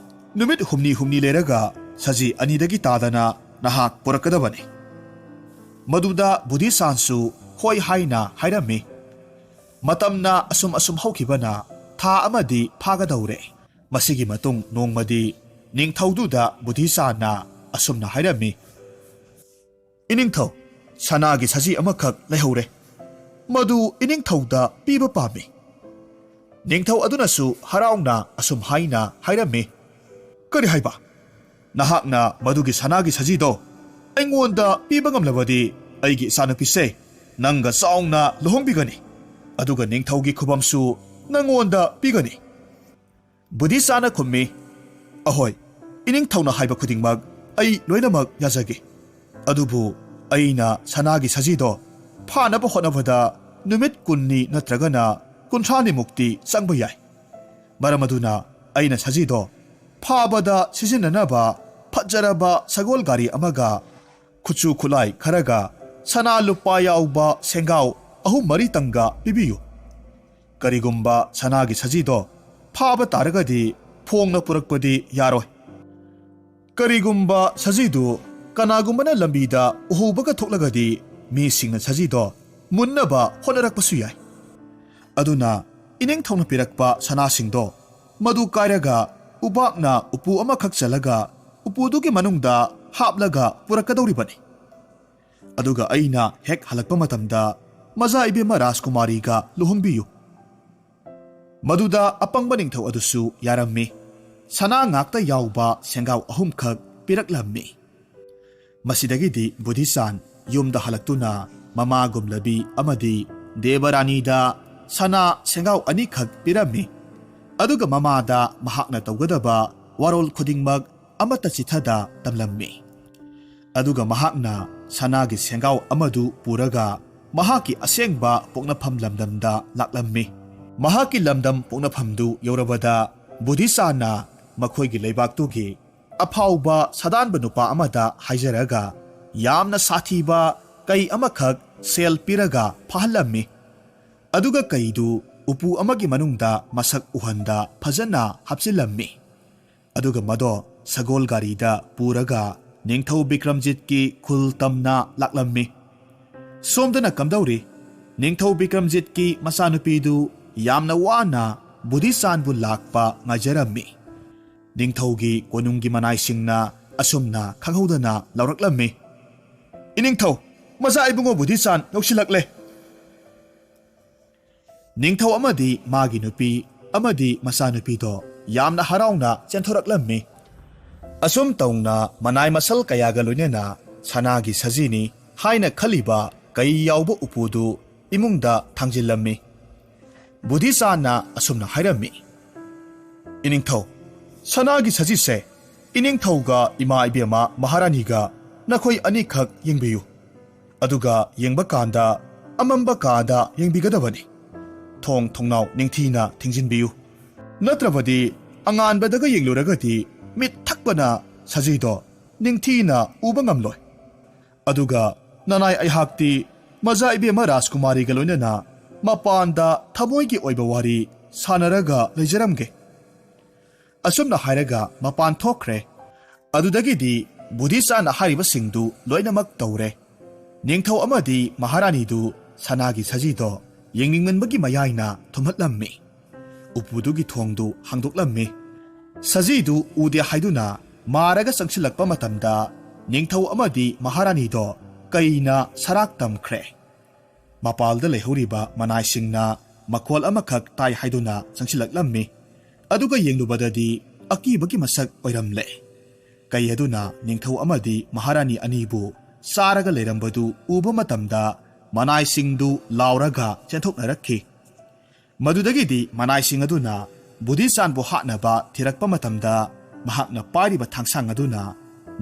ꯅꯨꯃꯤꯠ ꯍꯨꯝꯅꯤ ꯍꯨꯝꯅꯤ ꯂꯩꯔꯒ ꯁꯖꯤ ꯑꯅꯤꯗꯒꯤ ꯇꯥꯗꯅ ꯅꯍꯥꯛ ꯄꯨꯔꯛꯀꯗꯕꯅꯤ꯫" ꯃꯗꯨꯗ ꯕꯨꯙꯤꯆꯥꯟꯁꯨ ꯍꯣꯏ ꯍꯥꯏꯅ ꯍꯥꯏꯔꯝꯃꯤ꯫ ꯃꯇꯝꯅ ꯑꯁꯨꯝ ꯑꯁꯨꯝ ꯍꯧꯈꯤꯕꯅ ꯊꯥ ꯑꯃꯗꯤ ꯐꯥꯒꯗꯧꯔꯦ꯫ ꯃꯁꯤꯒꯤ ꯃꯇꯨꯡ ꯅꯣꯡꯃꯗꯤ ꯅꯤꯡꯊꯧꯗꯨꯗ ꯕꯨꯙꯤꯆꯥꯟꯅ ꯑꯁꯨꯝꯅ ꯍꯥꯏꯔꯝꯃꯤ, "ꯏꯅꯤꯡꯊꯧ, ꯁꯅꯥꯒꯤ ꯁꯖꯤ ꯑꯃꯈꯛ ꯂꯩꯍꯧꯔꯦ꯫ ꯃꯗꯨ ꯏꯅꯤꯡꯊꯧꯗ ꯄꯤꯕ ꯄꯥꯝꯃꯤ꯫" ꯅꯤꯡꯊꯧ ꯑꯗꯨꯅꯁꯨ ꯍꯔꯥꯎꯅ ꯑꯁꯨꯝ ꯍꯥꯏꯅ ꯍꯥꯏꯔꯝꯃꯤ, "ꯀꯔꯤ ꯍꯥꯏꯕ? ꯅꯍꯥꯛꯅ ꯃꯗꯨꯒꯤ ꯁꯅꯥꯒꯤ ꯁꯖꯤꯗꯣ ꯑꯩꯉꯣꯟꯗ ꯄꯤꯕ ꯉꯝꯂꯕꯗꯤ ꯑꯩꯒꯤ ꯏꯆꯥꯅꯨꯄꯤꯁꯦ ꯅꯪꯒ ꯆꯥꯎꯅ ꯂꯨꯍꯣꯡꯕꯤꯒꯅꯤ꯫ ꯑꯗꯨꯒ ꯅꯤꯡꯊꯧꯒꯤ ꯈꯨꯕꯝꯁꯨ ꯅꯪꯉꯣꯟꯗ ꯄꯤꯒꯅꯤ꯫" ꯕꯨꯙꯤꯆꯥꯟꯅ ꯈꯨꯝꯃꯤ, "ꯑꯍꯣꯏ, ꯏꯅꯤꯡꯊꯧꯅ ꯍꯥꯏꯕ ꯈꯨꯗꯤꯡꯃꯛ ꯑꯩ ꯂꯣꯏꯅꯃꯛ ꯌꯥꯖꯒꯦ꯫ ꯑꯗꯨꯕꯨ ꯑꯩꯅ ꯁꯅꯥꯒꯤ ꯁꯖꯤꯗꯣ ꯐꯥꯅꯕ ꯍꯣꯠꯅꯕꯗ ꯅꯨꯃꯤꯠ ꯀꯨꯟꯅꯤ ꯅꯠꯇ꯭ꯔꯒꯅ ꯀꯨꯟꯊ꯭ꯔꯥꯅꯤꯃꯨꯛꯇꯤ ꯆꯪꯕ ꯌꯥꯏ꯫ ꯃꯔꯝ ꯑꯗꯨꯅ ꯑꯩꯅ ꯁꯖꯤꯗꯣ ꯐꯥꯕꯗ ꯁꯤꯖꯤꯟꯅꯅꯕ ꯐꯖꯔꯕ ꯁꯒꯣꯜ ꯒꯥꯔꯤ ꯑꯃꯒ ꯈꯨꯠꯁꯨ ꯈꯨꯠꯂꯥꯏ ꯈꯔꯒ ꯁꯅꯥ ꯂꯨꯄꯥ ꯌꯥꯎꯕ ꯁꯦꯡꯒꯥꯎ ꯑꯍꯨꯝ ꯃꯔꯤꯇꯪꯒ ꯄꯤꯕꯤꯌꯨ꯫ ꯀꯔꯤꯒꯨꯝꯕ ꯁꯅꯥꯒꯤ ꯁꯖꯤꯗꯣ ꯐꯥꯕ ꯇꯥꯔꯒꯗꯤ ꯐꯣꯡꯅ ꯄꯨꯔꯛꯄꯗꯤ ꯌꯥꯔꯣꯏ꯫ ꯀꯔꯤꯒꯨꯝꯕ ꯁꯖꯤꯗꯨ ꯀꯅꯥꯒꯨꯝꯕꯅ ꯂꯝꯕꯤꯗ ꯎꯍꯧꯕꯒ ꯊꯣꯛꯂꯒꯗꯤ ꯃꯤꯁꯤꯡꯅ ꯁꯖꯤꯗꯣ ꯃꯨꯟꯅꯕ ꯍꯣꯠꯅꯔꯛꯄꯁꯨ ꯌꯥꯏ꯫ ꯑꯗꯨꯅ ꯏꯅꯤꯡꯊꯧꯅ ꯄꯤꯔꯛꯄ ꯁꯅꯥꯁꯤꯡꯗꯣ ꯃꯗꯨ ꯀꯥꯏꯔꯒ ꯎꯕꯥꯛꯅ ꯎꯄꯨ ꯑꯃꯈꯛ ꯆꯜꯂꯒ ꯎꯄꯨꯗꯨꯒꯤ ꯃꯅꯨꯡꯗ ꯍꯥꯞꯂꯒ ꯄꯨꯔꯛꯀꯗꯧꯔꯤꯕꯅꯤ꯫ ꯑꯗꯨꯒ ꯑꯩꯅ ꯍꯦꯛ ꯍꯜꯂꯛꯄ ꯃꯇꯝꯗ ꯃꯖꯥ ꯏꯕꯦꯝꯃ ꯔꯥꯖꯀꯨꯃꯥꯔꯤꯒ ꯂꯨꯍꯣꯡꯕꯤꯌꯨ꯫" ꯃꯗꯨꯗ ꯑꯄꯪꯕ ꯅꯤꯡꯊꯧ ꯑꯗꯨꯁꯨ ꯌꯥꯔꯝꯃꯤ꯫ ꯁꯅꯥ ꯉꯥꯛꯇ ꯌꯥꯎꯕ ꯁꯦꯡꯒꯥꯎ ꯑꯍꯨꯝꯈꯛ ꯄꯤꯔꯛꯂꯝꯃꯤ꯫ ꯃꯁꯤꯗꯒꯤꯗꯤ ꯕꯨꯙꯤꯆꯥꯟ ꯌꯨꯝꯗ ꯍꯜꯂꯛꯇꯨꯅ ꯃꯃꯥꯒꯨꯝꯂꯕꯤ ꯑꯃꯗꯤ ꯗꯦꯕꯔꯥꯅꯤꯗ ꯁꯅꯥ ꯁꯦꯡꯒꯥꯎ ꯑꯅꯤꯈꯛ ꯄꯤꯔꯝꯃꯤ꯫ ꯑꯗꯨꯒ ꯃꯃꯥꯗ ꯃꯍꯥꯛꯅ ꯇꯧꯒꯗꯕ ꯋꯥꯔꯣꯜ ꯈꯨꯗꯤꯡꯃꯛ ꯑꯃꯠꯇ ꯆꯤꯊꯗ ꯇꯝꯂꯝꯃꯤ꯫ ꯑꯗꯨꯒ ꯃꯍꯥꯛꯅ ꯁꯅꯥꯒꯤ ꯁꯦꯡꯒꯥꯎ ꯑꯃꯗꯨ ꯄꯨꯔꯒ ꯃꯍꯥꯛꯀꯤ ꯑꯁꯦꯡꯕ ꯄꯣꯛꯅꯐꯝ ꯂꯝꯗꯝꯗ ꯂꯥꯛꯂꯝꯃꯤ꯫ ꯃꯍꯥꯛꯀꯤ ꯂꯝꯗꯝ ꯄꯣꯛꯅꯐꯝꯗꯨ ꯌꯧꯔꯕꯗ ꯕꯨꯙꯤꯆꯥꯟꯅ ꯃꯈꯣꯏꯒꯤ ꯂꯩꯕꯥꯛꯇꯨꯒꯤ ꯑꯐꯥꯎꯕ ꯁꯥꯗꯥꯟꯕ ꯅꯨꯄꯥ ꯑꯃꯗ ꯍꯥꯏꯖꯔꯒ ꯌꯥꯝꯅ ꯁꯥꯊꯤꯕ ꯀꯩ ꯑꯃꯈꯛ ꯁꯦꯜ ꯄꯤꯔꯒ ꯐꯥꯍꯜꯂꯝꯃꯤ꯫ ꯑꯗꯨꯒ ꯀꯩꯗꯨ ꯎꯄꯨ ꯑꯃꯒꯤ ꯃꯅꯨꯡꯗ ꯃꯁꯛ ꯎꯍꯟꯗ ꯐꯖꯅ ꯍꯥꯞꯆꯤꯜꯂꯝꯃꯤ꯫ ꯑꯗꯨꯒ ꯃꯗꯣ ꯁꯒꯣꯜ ꯒꯥꯔꯤꯗ ꯄꯨꯔꯒ ꯅꯤꯡꯊꯧ ꯕꯤꯀ꯭ꯔꯝꯖꯤꯠꯀꯤ ꯈꯨꯜ ꯇꯝꯅ ꯂꯥꯛꯂꯝꯃꯤ꯫ ꯁꯣꯝꯗꯅ ꯀꯝꯗꯧꯔꯤ? ꯅꯤꯡꯊꯧ ꯕꯤꯀ꯭ꯔꯝꯖꯤꯠꯀꯤ ꯃꯆꯥꯅꯨꯄꯤꯗꯨ ꯌꯥꯝꯅ ꯋꯥꯅ ꯕꯨꯙꯤꯆꯥꯟꯕꯨ ꯂꯥꯛꯄ ꯉꯥꯏꯖꯔꯝꯃꯤ꯫ ꯅꯤꯡꯊꯧꯒꯤ ꯀꯣꯅꯨꯡꯒꯤ ꯃꯅꯥꯏꯁꯤꯡꯅ ꯑꯁꯨꯝꯅ ꯈꯪꯍꯧꯗꯅ ꯂꯥꯎꯔꯛꯂꯝꯃꯤ, "ꯏꯅꯤꯡꯊꯧ, ꯃꯆꯥ ꯏꯕꯨꯡꯉꯣ ꯕꯨꯙꯤꯆꯥꯟ ꯌꯧꯁꯤꯜꯂꯛꯂꯦ!" ꯅꯤꯡꯊꯧ ꯑꯃꯗꯤ ꯃꯥꯒꯤ ꯅꯨꯄꯤ ꯑꯃꯗꯤ ꯃꯆꯥꯅꯨꯄꯤꯗꯣ ꯌꯥꯝꯅ ꯍꯔꯥꯎꯅ ꯆꯦꯟꯊꯣꯔꯛꯂꯝꯃꯤ꯫ ꯑꯁꯨꯝ ꯇꯧꯅ ꯃꯅꯥꯏ ꯃꯁꯜ ꯀꯌꯥꯒ ꯂꯣꯏꯅꯅ ꯁꯅꯥꯒꯤ ꯁꯖꯤꯅꯤ ꯍꯥꯏꯅ ꯈꯜꯂꯤꯕ ꯀꯩ ꯌꯥꯎꯕ ꯎꯄꯨꯗꯨ ꯏꯃꯨꯡꯗ ꯊꯥꯡꯖꯤꯜꯂꯝꯃꯤ꯫ ꯕꯨꯙꯤꯆꯥꯟꯅ ꯑꯁꯨꯝꯅ ꯍꯥꯏꯔꯝꯃꯤ, "ꯏꯅꯤꯡꯊꯧ, ꯁꯅꯥꯒꯤ ꯁꯖꯤꯁꯦ ꯏꯅꯤꯡꯊꯧꯒ ꯏꯃꯥ ꯏꯕꯦꯝꯃ ꯃꯍꯥꯔꯥꯅꯤꯒ ꯅꯈꯣꯏ ꯑꯅꯤꯈꯛ ꯌꯦꯡꯕꯤꯌꯨ꯫ ꯑꯗꯨꯒ ꯌꯦꯡꯕ ꯀꯥꯟꯗ ꯑꯃꯝꯕ ꯀꯥꯗ ꯌꯦꯡꯕꯤꯒꯗꯕꯅꯤ꯫ ꯊꯣꯡ ꯊꯣꯡꯅꯥꯎ ꯅꯤꯡꯊꯤꯅ ꯊꯤꯡꯖꯤꯟꯕꯤꯌꯨ꯫ ꯅꯠꯇ꯭ꯔꯕꯗꯤ ꯑꯉꯥꯟꯕꯗꯒ ꯌꯦꯡꯂꯨꯔꯒꯗꯤ ꯃꯤꯠ ꯊꯛꯄꯅ ꯁꯖꯤꯗꯣ ꯅꯤꯡꯊꯤꯅ ꯎꯕ ꯉꯝꯂꯣꯏ꯫ ꯑꯗꯨꯒ ꯅꯅꯥꯏ ꯑꯩꯍꯥꯛꯇꯤ ꯃꯖꯥ ꯏꯕꯦꯝꯃ ꯔꯥꯖꯀꯨꯃꯥꯔꯤꯒ ꯂꯣꯏꯅꯅ ꯃꯄꯥꯟꯗ ꯊꯃꯣꯏꯒꯤ ꯑꯣꯏꯕ ꯋꯥꯔꯤ ꯁꯥꯟꯅꯔꯒ ꯂꯩꯖꯔꯝꯒꯦ꯫" ꯑꯁꯨꯝꯅ ꯍꯥꯏꯔꯒ ꯃꯄꯥꯟ ꯊꯣꯛꯈ꯭ꯔꯦ꯫ ꯑꯗꯨꯗꯒꯤꯗꯤ ꯕꯨꯙꯤꯆꯥꯟꯅ ꯍꯥꯏꯔꯤꯕꯁꯤꯡꯗꯨ ꯂꯣꯏꯅꯃꯛ ꯇꯧꯔꯦ꯫ ꯅꯤꯡꯊꯧ ꯑꯃꯗꯤ ꯃꯍꯥꯔꯥꯅꯤꯗꯨ ꯁꯅꯥꯒꯤ ꯁꯖꯤꯗꯣ ꯌꯦꯡꯅꯤꯡꯃꯟꯕꯒꯤ ꯃꯌꯥꯏꯅ ꯊꯨꯝꯍꯠꯂꯝꯃꯤ꯫ ꯎꯄꯨꯗꯨꯒꯤ ꯊꯣꯡꯗꯨ ꯍꯥꯡꯗꯣꯛꯂꯝꯃꯤ꯫ ꯁꯖꯤꯗꯨ ꯎꯗꯦ ꯍꯥꯏꯗꯨꯅ ꯃꯥꯔꯒ ꯆꯪꯁꯤꯜꯂꯛꯄ ꯃꯇꯝꯗ ꯅꯤꯡꯊꯧ ꯑꯃꯗꯤ ꯃꯍꯥꯔꯥꯅꯤꯗꯣ ꯀꯩꯅ ꯁꯔꯥꯛ ꯇꯝꯈ꯭ꯔꯦ꯫ ꯃꯄꯥꯜꯗ ꯂꯩꯍꯧꯔꯤꯕ ꯃꯅꯥꯏꯁꯤꯡꯅ ꯃꯈꯣꯜ ꯑꯃꯈꯛ ꯇꯥꯏ ꯍꯥꯏꯗꯨꯅ ꯆꯪꯁꯤꯜꯂꯛꯂꯝꯃꯤ꯫ ꯑꯗꯨꯒ ꯌꯦꯡꯂꯨꯕꯗꯗꯤ ꯑꯀꯤꯕꯒꯤ ꯃꯁꯛ ꯑꯣꯏꯔꯝꯂꯦ꯫ ꯀꯩ ꯑꯗꯨꯅ ꯅꯤꯡꯊꯧ ꯑꯃꯗꯤ ꯃꯍꯥꯔꯥꯅꯤ ꯑꯅꯤꯕꯨ ꯆꯥꯔꯒ ꯂꯩꯔꯝꯕꯗꯨ ꯎꯕ ꯃꯇꯝꯗ ꯃꯅꯥꯏꯁꯤꯡꯗꯨ ꯂꯥꯎꯔꯒ ꯆꯦꯟꯊꯣꯛꯅꯔꯛꯈꯤ꯫ ꯃꯗꯨꯗꯒꯤꯗꯤ ꯃꯅꯥꯏꯁꯤꯡ ꯑꯗꯨꯅ ꯕꯨꯙꯤꯆꯥꯟꯕꯨ ꯍꯥꯠꯅꯕ ꯊꯤꯔꯛꯄ ꯃꯇꯝꯗ ꯃꯍꯥꯛꯅ ꯄꯥꯏꯔꯤꯕ ꯊꯥꯡꯁꯥꯡ ꯑꯗꯨꯅ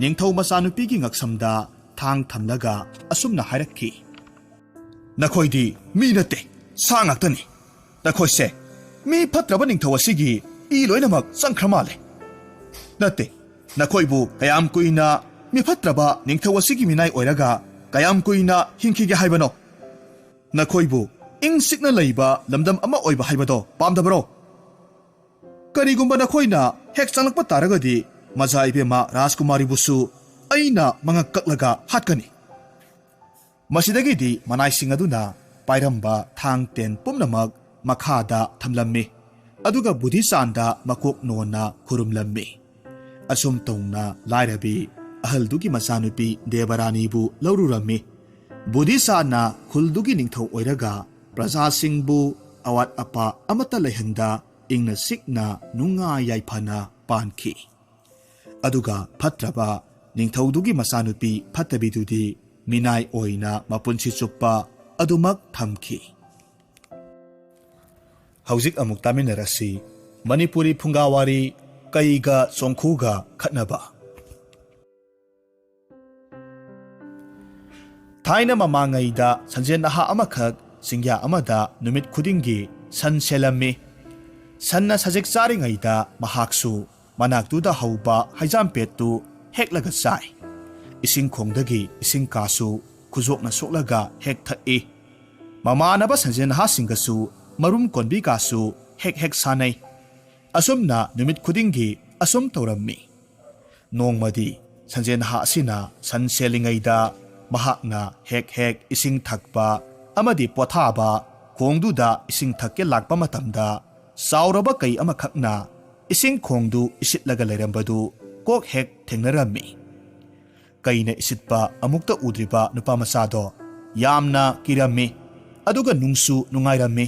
ꯅꯤꯡꯊꯧ ꯃꯆꯥꯅꯨꯄꯤꯒꯤ ꯉꯛꯁꯝꯗ ꯊꯥꯡ ꯊꯝꯂꯒ ꯑꯁꯨꯝꯅ ꯍꯥꯏꯔꯛꯈꯤ, "ꯅꯈꯣꯏꯗꯤ ꯃꯤ ꯅꯠꯇꯦ, ꯁꯥ ꯉꯥꯛꯇꯅꯤ꯫ ꯅꯈꯣꯏꯁꯦ ꯃꯤ ꯐꯠꯇ꯭ꯔꯕ ꯅꯤꯡꯊꯧ ꯑꯁꯤꯒꯤ ꯏ ꯂꯣꯏꯅꯃꯛ ꯆꯪꯈ꯭ꯔ ꯃꯥꯜꯂꯦ꯫ ꯅꯠꯇꯦ, ꯅꯈꯣꯏꯕꯨ ꯀꯌꯥꯝ ꯀꯨꯏꯅ ꯃꯤꯐꯠꯇ꯭ꯔꯕ ꯅꯤꯡꯊꯧ ꯑꯁꯤꯒꯤ ꯃꯤꯅꯥꯏ ꯑꯣꯏꯔꯒ ꯀꯌꯥꯝ ꯀꯨꯏꯅ ꯍꯤꯡꯈꯤꯒꯦ ꯍꯥꯏꯕꯅꯣ? ꯅꯈꯣꯏꯕꯨ ꯏꯪ ꯆꯤꯛꯅ ꯂꯩꯕ ꯂꯝꯗꯝ ꯑꯃ ꯑꯣꯏꯕ ꯍꯥꯏꯕꯗꯣ ꯄꯥꯝꯗꯕ꯭ꯔꯣ? ꯀꯔꯤꯒꯨꯝꯕ ꯅꯈꯣꯏꯅ ꯍꯦꯛ ꯆꯪꯂꯛꯄ ꯇꯥꯔꯒꯗꯤ, ꯃꯖꯥ ꯏꯕꯦꯝꯃ ꯔꯥꯖꯀꯨꯃꯥꯔꯤꯕꯨꯁꯨ ꯑꯩꯅ ꯃꯉꯛ ꯀꯛꯂꯒ ꯍꯥꯠꯀꯅꯤ꯫ ꯃꯁꯤꯗꯒꯤꯗꯤ ꯃꯅꯥꯏꯁꯤꯡ ꯑꯗꯨꯅ ꯄꯥꯏꯔꯝꯕ ꯊꯥꯡ ꯇꯦꯟ ꯄꯨꯝꯅꯃꯛ ꯃꯈꯥꯗ ꯊꯝꯂꯝꯃꯤ, ꯑꯗꯨꯒ ꯕꯨꯙꯤꯆꯥꯟꯗ ꯃꯀꯣꯛ ꯅꯣꯟꯅ ꯈꯨꯔꯨꯝꯂꯝꯃꯤ꯫ ꯑꯁꯨꯝ ꯇꯧꯅ ꯂꯥꯏꯔꯕꯤ ꯑꯍꯜꯗꯨꯒꯤ ꯃꯆꯥꯅꯨꯄꯤ ꯗꯦꯕꯔꯥꯅꯤꯕꯨ ꯂꯧꯔꯨꯔꯝꯃꯤ꯫ ꯕꯨꯙꯤꯆꯥꯟꯅ ꯈꯨꯜꯗꯨꯒꯤ ꯅꯤꯡꯊꯧ ꯑꯣꯏꯔꯒ ꯄ꯭ꯔꯖꯥꯁꯤꯡꯕꯨ ꯑꯋꯥꯠ ꯑꯄꯥ ꯑꯃꯠꯇ ꯂꯩꯍꯟꯗ ꯏꯪꯅ ꯆꯤꯛꯅ ꯅꯨꯡꯉꯥꯏ ꯌꯥꯏꯐꯅ ꯄꯥꯟꯈꯤ꯫ ꯑꯗꯨꯒ ꯐꯠꯇ꯭ꯔꯕ ꯅꯤꯡꯊꯧꯗꯨꯒꯤ ꯃꯆꯥꯅꯨꯄꯤ ꯐꯠꯇꯕꯤꯗꯨꯗꯤ ꯃꯤꯅꯥꯏ ꯑꯣꯏꯅ ꯃꯄꯨꯟꯁꯤ ꯆꯨꯞꯄ ꯑꯗꯨꯃꯛ ꯊꯝꯈꯤ꯫ ꯍꯧꯖꯤꯛ ꯑꯃꯨꯛ ꯇꯥꯃꯤꯟꯅꯔꯁꯤ ꯃꯅꯤꯄꯨꯔꯤ ꯐꯨꯡꯒꯥꯋꯥꯔꯤ ꯀꯩꯒ ꯆꯣꯡꯈꯨꯒ ꯈꯠꯅꯕ꯫ ꯊꯥꯏꯅ ꯃꯃꯥꯡꯉꯩꯗ ꯁꯟꯖꯦꯟ ꯅꯍꯥ ꯑꯃꯈꯛ ꯆꯤꯡꯌꯥ ꯑꯃꯗ ꯅꯨꯃꯤꯠ ꯈꯨꯗꯤꯡꯒꯤ ꯁꯟ ꯁꯦꯜꯂꯝꯃꯤ꯫ ꯁꯟꯅ ꯁꯖꯤꯛ ꯆꯥꯔꯤꯉꯩꯗ ꯃꯍꯥꯛꯁꯨ ꯃꯅꯥꯛꯇꯨꯗ ꯍꯧꯕ ꯍꯩꯖꯥꯝꯄꯦꯠꯇꯨ ꯍꯦꯛꯂꯒ ꯆꯥꯏ꯫ ꯏꯁꯤꯡ ꯈꯣꯡꯗꯒꯤ ꯏꯁꯤꯡ ꯀꯥꯁꯨ ꯈꯨꯖꯣꯛꯅ ꯁꯣꯛꯂꯒ ꯍꯦꯛ ꯊꯛꯏ꯫ ꯃꯃꯥꯟꯅꯕ ꯁꯟꯖꯦꯟ ꯅꯍꯥꯁꯤꯡꯒꯁꯨ ꯃꯔꯨꯝ ꯀꯣꯟꯕꯤ ꯀꯥꯁꯨ ꯍꯦꯛ ꯍꯦꯛ ꯁꯥꯟꯅꯩ꯫ ꯑꯁꯨꯝꯅ ꯅꯨꯃꯤꯠ ꯈꯨꯗꯤꯡꯒꯤ ꯑꯁꯨꯝ ꯇꯧꯔꯝꯃꯤ꯫ ꯅꯣꯡꯃꯗꯤ ꯁꯟꯖꯦꯟ ꯅꯍꯥ ꯑꯁꯤꯅ ꯁꯟ ꯁꯦꯜꯂꯤꯉꯩꯗ ꯃꯍꯥꯛꯅ ꯍꯦꯛ ꯍꯦꯛ ꯏꯁꯤꯡ ꯊꯛꯄ ꯑꯃꯗꯤ ꯄꯣꯊꯥꯕ ꯈꯣꯡꯗꯨꯗ ꯏꯁꯤꯡ ꯊꯛꯀꯦ ꯂꯥꯛꯄ ꯃꯇꯝꯗ ꯆꯥꯎꯔꯕ ꯀꯩ ꯑꯃꯈꯛꯅ ꯏꯁꯤꯡ ꯈꯣꯡꯗꯨ ꯏꯁꯤꯠꯂꯒ ꯂꯩꯔꯝꯕꯗꯨ ꯀꯣꯛ ꯍꯦꯛ ꯊꯦꯡꯅꯔꯝꯃꯤ꯫ ꯀꯩꯅ ꯏꯁꯤꯠꯄ ꯑꯃꯨꯛꯇ ꯎꯗ꯭ꯔꯤꯕ ꯅꯨꯄꯥ ꯃꯆꯥꯗꯣ ꯌꯥꯝꯅ ꯀꯤꯔꯝꯃꯤ, ꯑꯗꯨꯒ ꯅꯨꯡꯁꯨ ꯅꯨꯡꯉꯥꯏꯔꯝꯃꯤ꯫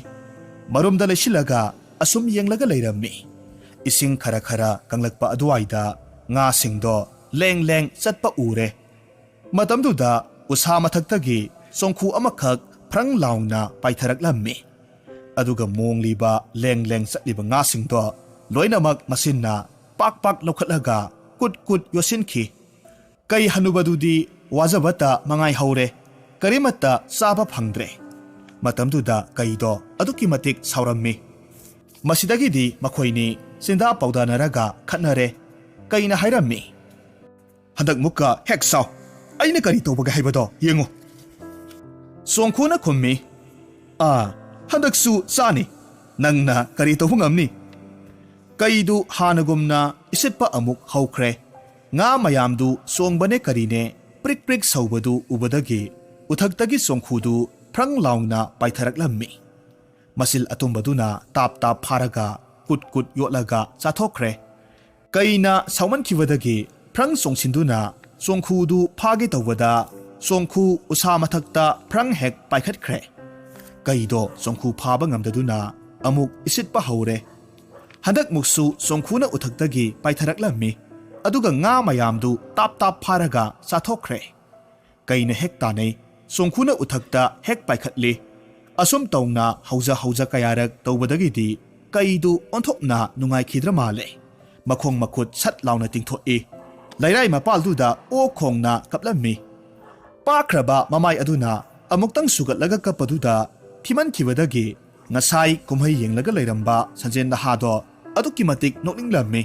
ꯃꯔꯨꯝꯗ ꯂꯩꯁꯤꯜꯂꯒ ꯑꯁꯨꯝ ꯌꯦꯡꯂꯒ ꯂꯩꯔꯝꯃꯤ꯫ ꯏꯁꯤꯡ ꯈꯔ ꯈꯔ ꯀꯪꯂꯛꯄ ꯑꯗꯨꯋꯥꯏꯗ ꯉꯥꯁꯤꯡꯗꯣ ꯂꯦꯡ ꯂꯦꯡ ꯆꯠꯄ ꯎꯔꯦ꯫ ꯃꯇꯝꯗꯨꯗ ꯎꯁꯥ ꯃꯊꯛꯇꯒꯤ ꯆꯣꯡꯈꯨ ꯑꯃꯈꯛ ꯐ꯭ꯔꯪ ꯂꯥꯎꯅ ꯄꯥꯏꯊꯔꯛꯂꯝꯃꯤ꯫ ꯑꯗꯨꯒ ꯃꯣꯡꯂꯤꯕ ꯂꯦꯡ ꯂꯦꯡ ꯆꯠꯂꯤꯕ ꯉꯥꯁꯤꯡꯗꯣ ꯂꯣꯏꯅꯃꯛ ꯃꯁꯤꯟꯅ ꯄꯥꯛ ꯄꯥꯛ ꯂꯧꯈꯠꯂꯒ ꯀꯨꯠ ꯀꯨꯠ ꯌꯣꯠꯁꯤꯟꯈꯤ꯫ ꯀꯩ ꯍꯅꯨꯕꯗꯨꯗꯤ ꯋꯥꯖꯕꯇ ꯃꯉꯥꯏ ꯍꯧꯔꯦ꯫ ꯀꯔꯤꯃꯠꯇ ꯆꯥꯕ ꯐꯪꯗ꯭ꯔꯦ꯫ ꯃꯇꯝꯗꯨꯗ ꯀꯩꯗꯣ ꯑꯗꯨꯛꯀꯤ ꯃꯇꯤꯛ ꯁꯥꯎꯔꯝꯃꯤ꯫ ꯃꯁꯤꯗꯒꯤꯗꯤ ꯃꯈꯣꯏꯅꯤ ꯆꯤꯟꯗꯥ ꯄꯥꯎꯗꯥꯅꯔꯒ ꯈꯠꯅꯔꯦ꯫ ꯀꯩꯅ ꯍꯥꯏꯔꯝꯃꯤ, "ꯍꯟꯗꯛ ꯃꯨꯛꯀ ꯍꯦꯛ ꯆꯥꯎ, ꯑꯩꯅ ꯀꯔꯤ ꯇꯧꯕꯒꯦ ꯍꯥꯏꯕꯗꯣ ꯌꯦꯡꯉꯨ꯫" ꯁꯣꯡꯈꯨꯅ ꯈꯨꯝꯃꯤ, "ꯑꯥ, ꯍꯟꯗꯛꯁꯨ ꯆꯥꯅꯤ, ꯅꯪꯅ ꯀꯔꯤ ꯇꯧꯕ ꯉꯝꯅꯤ?" ꯀꯩꯗꯨ ꯍꯥꯟꯅꯒꯨꯝꯅ ꯏꯁꯤꯠꯄ ꯑꯃꯨꯛ ꯍꯧꯈ꯭ꯔꯦ꯫ ꯉꯥ ꯃꯌꯥꯝꯗꯨ ꯆꯣꯡꯕꯅꯦ ꯀꯔꯤꯅꯦ ꯄ꯭ꯔꯤꯛ ꯄ꯭ꯔꯤꯛ ꯁꯧꯕꯗꯨ ꯎꯕꯗꯒꯤ ꯎꯊꯛꯇꯒꯤ ꯁꯣꯡꯈꯨꯗꯨ ꯐ꯭ꯔꯪ ꯂꯥꯎꯅ ꯄꯥꯏꯊꯔꯛꯂꯝꯃꯤ꯫ ꯃꯆꯤꯜ ꯑꯇꯨꯝꯕꯗꯨꯅ ꯇꯥꯞ ꯇꯥꯞ ꯐꯥꯔꯒ ꯀꯨꯠ ꯀꯨꯠ ꯌꯣꯠꯂꯒ ꯆꯥꯊꯣꯛꯈ꯭ꯔꯦ꯫ ꯀꯩꯅ ꯁꯥꯎꯃꯟꯈꯤꯕꯗꯒꯤ ꯐ꯭ꯔꯪ ꯆꯣꯡꯁꯤꯟꯗꯨꯅ ꯆꯣꯡꯈꯨꯗꯨ ꯐꯥꯒꯦ ꯇꯧꯕꯗ ꯆꯣꯡꯈꯨ ꯎꯁꯥ ꯃꯊꯛꯇ ꯐ꯭ꯔꯪ ꯍꯦꯛ ꯄꯥꯏꯈꯠꯈ꯭ꯔꯦ꯫ ꯀꯩꯗꯣ ꯆꯣꯡꯈꯨ ꯐꯥꯕ ꯉꯝꯗꯗꯨꯅ ꯑꯃꯨꯛ ꯏꯁꯤꯠꯄ ꯍꯧꯔꯦ꯫ ꯍꯟꯗꯛꯃꯨꯛꯁꯨ ꯆꯣꯡꯈꯨꯅ ꯎꯊꯛꯇꯒꯤ ꯄꯥꯏꯊꯔꯛꯂꯝꯃꯤ꯫ ꯑꯗꯨꯒ ꯉꯥ ꯃꯌꯥꯝꯗꯨ ꯇꯥꯞ ꯇꯥꯞ ꯐꯥꯔꯒ ꯆꯥꯊꯣꯛꯈ꯭ꯔꯦ꯫ ꯀꯩꯅ ꯍꯦꯛ ꯇꯥꯟꯅꯩ, ꯆꯣꯡꯈꯨꯅ ꯎꯊꯛꯇ ꯍꯦꯛ ꯄꯥꯏꯈꯠꯂꯤ꯫ ꯑꯁꯨꯝ ꯇꯧꯅ ꯍꯧꯖ ꯍꯧꯖ ꯀꯌꯥꯔꯛ ꯇꯧꯕꯗꯒꯤꯗꯤ ꯀꯩꯗꯨ ꯑꯣꯟꯊꯣꯛꯅ ꯅꯨꯡꯉꯥꯏꯈꯤꯗ꯭ꯔ ꯃꯥꯜꯂꯦ꯫ ꯃꯈꯣꯡ ꯃꯈꯨꯠ ꯁꯠ ꯂꯥꯎꯅ ꯇꯤꯡꯊꯣꯛꯏ꯫ ꯂꯩꯔꯥꯏ ꯃꯄꯥꯜꯗꯨꯗ ꯑꯣꯛ ꯈꯣꯡꯅ ꯀꯞꯂꯝꯃꯤ꯫ ꯄꯥꯛꯈ꯭ꯔꯕ ꯃꯃꯥꯏ ꯑꯗꯨꯅ ꯑꯃꯨꯛꯇꯪ ꯁꯨꯒꯠꯂꯒ ꯀꯞꯄꯗꯨꯗ ꯊꯤꯃꯟꯈꯤꯕꯗꯒꯤ ꯉꯁꯥꯏ ꯀꯨꯝꯍꯩ ꯌꯦꯡꯂꯒ ꯂꯩꯔꯝꯕ ꯁꯟꯖꯦꯟ ꯅꯍꯥꯗꯣ ꯑꯗꯨꯛꯀꯤ ꯃꯇꯤꯛ ꯅꯣꯛꯅꯤꯡꯂꯝꯃꯤ꯫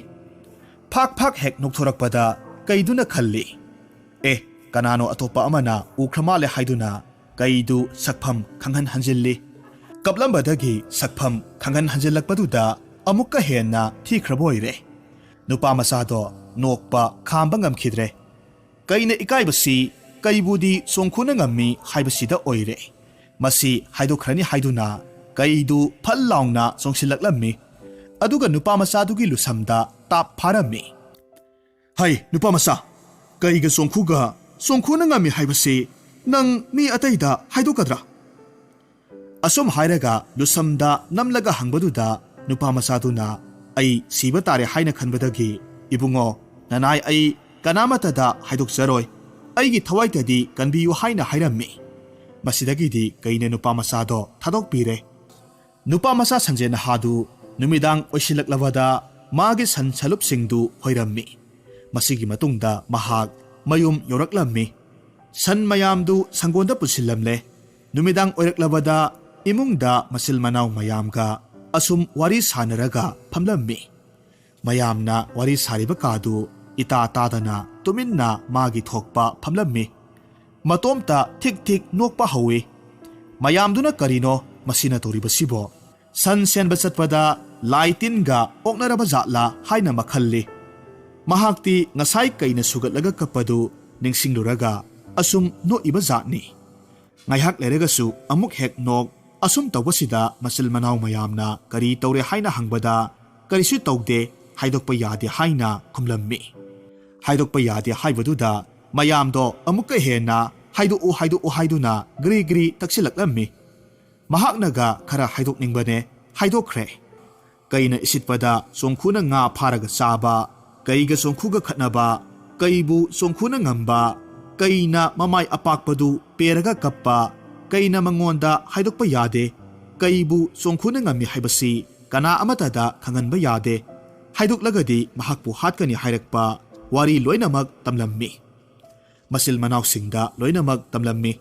ꯐꯥꯛ ꯐꯥꯛ ꯍꯦꯛ ꯅꯣꯛꯊꯣꯔꯛꯄꯗ ꯀꯩꯗꯨꯅ ꯈꯜꯂꯤ, "ꯑꯦ, ꯀꯅꯥꯅꯣ ꯑꯇꯣꯞꯄ ꯑꯃꯅ ꯎꯈ꯭ꯔ ꯃꯥꯜꯂꯦ" ꯍꯥꯏꯗꯨꯅ ꯀꯩꯗꯨ ꯁꯛꯐꯝ ꯈꯪꯍꯟ ꯍꯟꯖꯤꯜꯂꯤ꯫ ꯀꯞꯂꯝꯕꯗꯒꯤ ꯁꯛꯐꯝ ꯈꯪꯍꯟ ꯍꯟꯖꯤꯜꯂꯛꯄꯗꯨꯗ ꯑꯃꯨꯛꯀ ꯍꯦꯟꯅ ꯊꯤꯈ꯭ꯔꯕ ꯑꯣꯏꯔꯦ꯫ ꯅꯨꯄꯥ ꯃꯆꯥꯗꯣ ꯅꯣꯛꯄ ꯈꯥꯝꯕ ꯉꯝꯈꯤꯗ꯭ꯔꯦ꯫ ꯀꯩꯅ ꯏꯀꯥꯏꯕꯁꯤ ꯀꯩꯕꯨꯗꯤ ꯆꯣꯡꯈꯨꯅ ꯉꯝꯃꯤ ꯍꯥꯏꯕꯁꯤꯗ ꯑꯣꯏꯔꯦ꯫ ꯃꯁꯤ ꯍꯥꯏꯗꯣꯛꯈ꯭ꯔꯅꯤ ꯍꯥꯏꯗꯨꯅ ꯀꯩꯗꯨ ꯐꯜ ꯂꯥꯎꯅ ꯆꯣꯡꯁꯤꯜꯂꯛꯂꯝꯃꯤ꯫ ꯑꯗꯨꯒ ꯅꯨꯄꯥ ꯃꯆꯥꯗꯨꯒꯤ ꯂꯨꯁꯝꯗ ꯇꯥꯞ ꯐꯥꯔꯝꯃꯤ꯫ "ꯍꯩ, ꯅꯨꯄꯥ ꯃꯆꯥ, ꯀꯩꯒ ꯆꯣꯡꯈꯨꯒ ꯆꯣꯡꯈꯨꯅ ꯉꯝꯃꯤ ꯍꯥꯏꯕꯁꯤ ꯅꯪ ꯃꯤ ꯑꯇꯩꯗ ꯍꯥꯏꯗꯣꯛꯀꯗ꯭ꯔꯥ?" ꯑꯁꯨꯝ ꯍꯥꯏꯔꯒ ꯂꯨꯁꯝꯗ ꯅꯝꯂꯒ ꯍꯪꯕꯗꯨꯗ ꯅꯨꯄꯥ ꯃꯆꯥꯗꯨꯅ, "ꯑꯩ ꯁꯤꯕ ꯇꯥꯔꯦ ꯍꯥꯏꯅ ꯈꯟꯕꯗꯒꯤ, ꯏꯕꯨꯡꯉꯣ, ꯅꯅꯥꯏ ꯑꯩ ꯀꯅꯥꯃꯠꯇꯗ ꯍꯥꯏꯗꯣꯛꯆꯔꯣꯏ, ꯑꯩꯒꯤ ꯊꯋꯥꯏꯇꯗꯤ ꯀꯟꯕꯤꯌꯨ" ꯍꯥꯏꯅ ꯍꯥꯏꯔꯝꯃꯤ꯫ ꯃꯁꯤꯗꯒꯤꯗꯤ ꯀꯩꯅ ꯅꯨꯄꯥ ꯃꯆꯥꯗꯣ ꯊꯥꯗꯣꯛꯄꯤꯔꯦ꯫ ꯅꯨꯄꯥ ꯃꯆꯥ ꯁꯟꯖꯦꯟ ꯅꯍꯥꯗꯨ ꯅꯨꯃꯤꯗꯥꯡ ꯑꯣꯏꯁꯤꯜꯂꯛꯂꯕꯗ ꯃꯥꯒꯤ ꯁꯟ ꯁꯂꯨꯞꯁꯤꯡꯗꯨ ꯍꯣꯏꯔꯝꯃꯤ꯫ ꯃꯁꯤꯒꯤ ꯃꯇꯨꯡꯗ ꯃꯍꯥꯛ ꯃꯌꯨꯝ ꯌꯧꯔꯛꯂꯝꯃꯤ꯫ ꯁꯟ ꯃꯌꯥꯝꯗꯨ ꯁꯪꯒꯣꯟꯗ ꯄꯨꯁꯤꯜꯂꯝꯂꯦ꯫ ꯅꯨꯃꯤꯗꯥꯡ ꯑꯣꯏꯔꯛꯂꯕꯗ ꯏꯃꯨꯡꯗ ꯃꯆꯤꯜ ꯃꯅꯥꯎ ꯃꯌꯥꯝꯒ ꯑꯁꯨꯝ ꯋꯥꯔꯤ ꯁꯥꯟꯅꯔꯒ ꯐꯝꯂꯝꯃꯤ꯫ ꯃꯌꯥꯝꯅ ꯋꯥꯔꯤ ꯁꯥꯔꯤꯕ ꯀꯥꯗꯨ ꯏꯇꯥ ꯇꯥꯗꯅ ꯇꯨꯃꯤꯟꯅ ꯃꯥꯒꯤ ꯊꯣꯛꯄ ꯐꯝꯂꯝꯃꯤ꯫ ꯃꯇꯣꯝꯇ ꯊꯤꯛ ꯊꯤꯛ ꯅꯣꯛꯄ ꯍꯧꯏ꯫ ꯃꯌꯥꯝꯗꯨꯅ ꯀꯔꯤꯅꯣ ꯃꯁꯤꯅ ꯇꯧꯔꯤꯕꯁꯤꯕꯣ? ꯁꯟ ꯁꯦꯟꯕ ꯆꯠꯄꯗ ꯂꯥꯏ ꯇꯤꯟꯒ ꯑꯣꯛꯅꯔꯕ ꯖꯥꯠꯂꯥ ꯍꯥꯏꯅ ꯃꯈꯜꯂꯤ꯫ ꯃꯍꯥꯛꯇꯤ ꯉꯁꯥꯏ ꯀꯩꯅ ꯁꯨꯒꯠꯂꯒ ꯀꯞꯄꯗꯨ ꯅꯤꯡꯁꯤꯡꯂꯨꯔꯒ ꯑꯁꯨꯝ ꯅꯣꯛꯏꯕ ꯖꯥꯠꯅꯤ꯫ ꯉꯥꯏꯍꯥꯛ ꯂꯩꯔꯒꯁꯨ ꯑꯃꯨꯛ ꯍꯦꯛ ꯅꯣꯛ꯫ ꯑꯁꯨꯝ ꯇꯧꯕꯁꯤꯗ ꯃꯆꯤꯜ ꯃꯅꯥꯎ ꯃꯌꯥꯝꯅ ꯀꯔꯤ ꯇꯧꯔꯦ ꯍꯥꯏꯅ ꯍꯪꯕꯗ, "ꯀꯔꯤꯁꯨ ꯇꯧꯗꯦ, ꯍꯥꯏꯗꯣꯛꯄ ꯌꯥꯗꯦ" ꯍꯥꯏꯅ ꯈꯨꯝꯂꯝꯃꯤ꯫ ꯍꯥꯏꯗꯣꯛꯄ ꯌꯥꯗꯦ ꯍꯥꯏꯕꯗꯨꯗ ꯃꯌꯥꯝꯗꯣ ꯑꯃꯨꯛꯀ ꯍꯦꯟꯅ "ꯍꯥꯏꯗꯣꯛꯎ, ꯍꯥꯏꯗꯣꯛꯎ" ꯍꯥꯏꯗꯨꯅ ꯒ꯭ꯔꯤ ꯒ꯭ꯔꯤ ꯇꯛꯁꯤꯜꯂꯛꯂꯝꯃꯤ꯫ ꯃꯍꯥꯛꯅꯒ ꯈꯔ ꯍꯥꯏꯗꯣꯛꯅꯤꯡꯕꯅꯦ, ꯍꯥꯏꯗꯣꯛꯈ꯭ꯔꯦ꯫ ꯀꯩꯅ ꯏꯁꯤꯠꯄꯗ ꯆꯣꯡꯈꯨꯅ ꯉꯥ ꯐꯥꯔꯒ ꯆꯥꯕ, ꯀꯩꯒ ꯆꯣꯡꯈꯨꯒ ꯈꯠꯅꯕ, ꯀꯩꯕꯨ ꯆꯣꯡꯈꯨꯅ ꯉꯝꯕ, ꯀꯩꯅ ꯃꯃꯥꯏ ꯑꯄꯥꯛꯄꯗꯨ ꯄꯦꯔꯒ ꯀꯞꯄ, ꯀꯩꯅ ꯃꯉꯣꯟꯗ ꯍꯥꯏꯗꯣꯛꯄ ꯌꯥꯗꯦ, ꯀꯩꯕꯨ ꯆꯣꯡꯈꯨꯅ ꯉꯝꯃꯤ ꯍꯥꯏꯕꯁꯤ ꯀꯅꯥ ꯑꯃꯠꯇꯗ ꯈꯪꯍꯟꯕ ꯌꯥꯗꯦ, ꯍꯥꯏꯗꯣꯛꯂꯒꯗꯤ ꯃꯍꯥꯛꯄꯨ ꯍꯥꯠꯀꯅꯤ ꯍꯥꯏꯔꯛꯄ ꯋꯥꯔꯤ ꯂꯣꯏꯅꯃꯛ ꯇꯝꯂꯝꯃꯤ꯫ ꯃꯆꯤꯜ ꯃꯅꯥꯎꯁꯤꯡꯗ ꯂꯣꯏꯅꯃꯛ ꯇꯝꯂꯝꯃꯤ꯫